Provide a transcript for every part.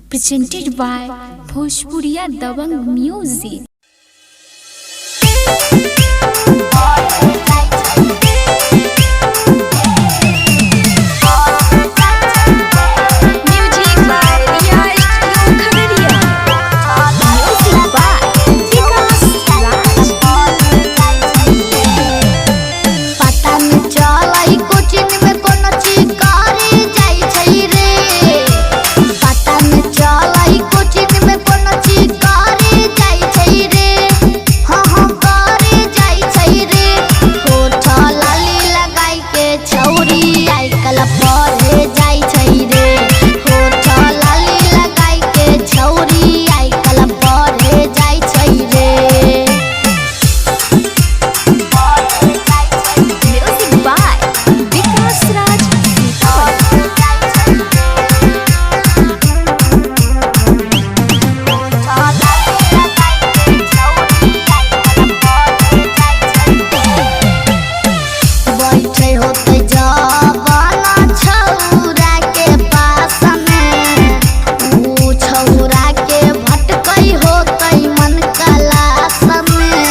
Presented by Bhojpuriya Dabang Music. Music by Riya studio Khagaria. Music by Vikas Raj. पता न चलै coaching में कोनो चीज करे जाइ छै रे। पता न चलै कोचिंग में कोनो चीज करे जाइ छै रे। हाँ हाँ करे जाइ छै रे। होठ लाली लगाई के छौरी आइ कल पढ़े जाइ छै रे। होठ लाली लगाई के छौरी आइ कल पढ़े जाइ छै रे। म्यूजिक बाय विकास राज सीतामढ़ी। बैठे होते जवाना छौरा के पास में, ऊ छौरा के भटकै होते मन कलास में।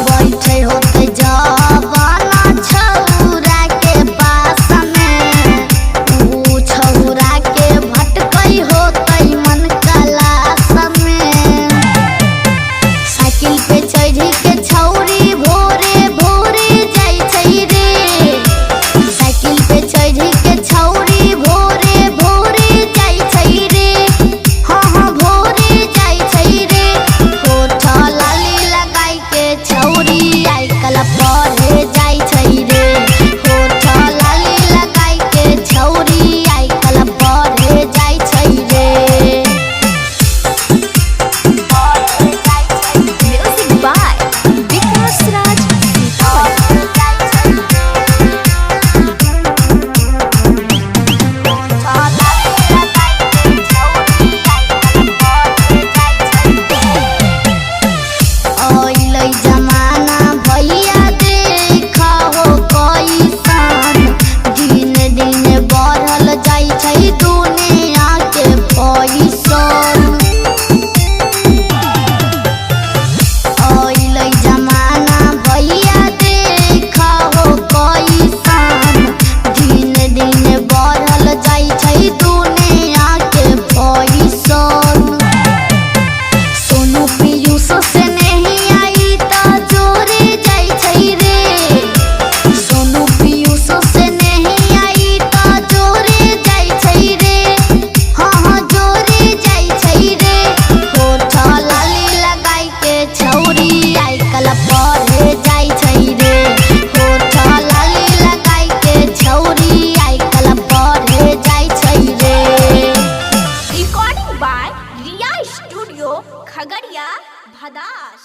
बैठे होते जवाना छौरा के पास में, ऊ छौरा के भटकै होते मन कलास में। साइकिल पे चढ़ी के छौरी भोरे भोरे जाइ छै रे। साइकिल पे चढ़ी के छौरी भोरे भोरे जाइ छै रे। हाँ हाँ भोरे जाइ छै रे। होठ लाली लगाई के छौरी आइ कल पढ़े जाइ छै रे। होठ लाली लगाई के छौरी आइ कल पढ़े जाइ छै रे। म्यूजिक बाय विकास राज सीतामढ़ी। अइलै जमाना भैया देख हो कैसन, दिन दिन बढ़ल जाइ छै दुनिया के पैसन। अइलै जमाना भैया देख हो कैसन, दिन दिन बढ़ल जाइ छै दुनिया के पैसन। सोनू पीयूष से नहीं आई त जोरे जाइ छै रे। सोनू पीयूष से नहीं आई त जोरे जाइ छै रे। हाँ हाँ जोरे जाइ छै रे। होठ लाली लगाई के छौरी आइ कल पढ़े जाइ छै रे। होठ लाली लगाई के छौरी आइ कल पढ़े जाइ छै रे। Recording by Riya studio Khagaria Bhadas.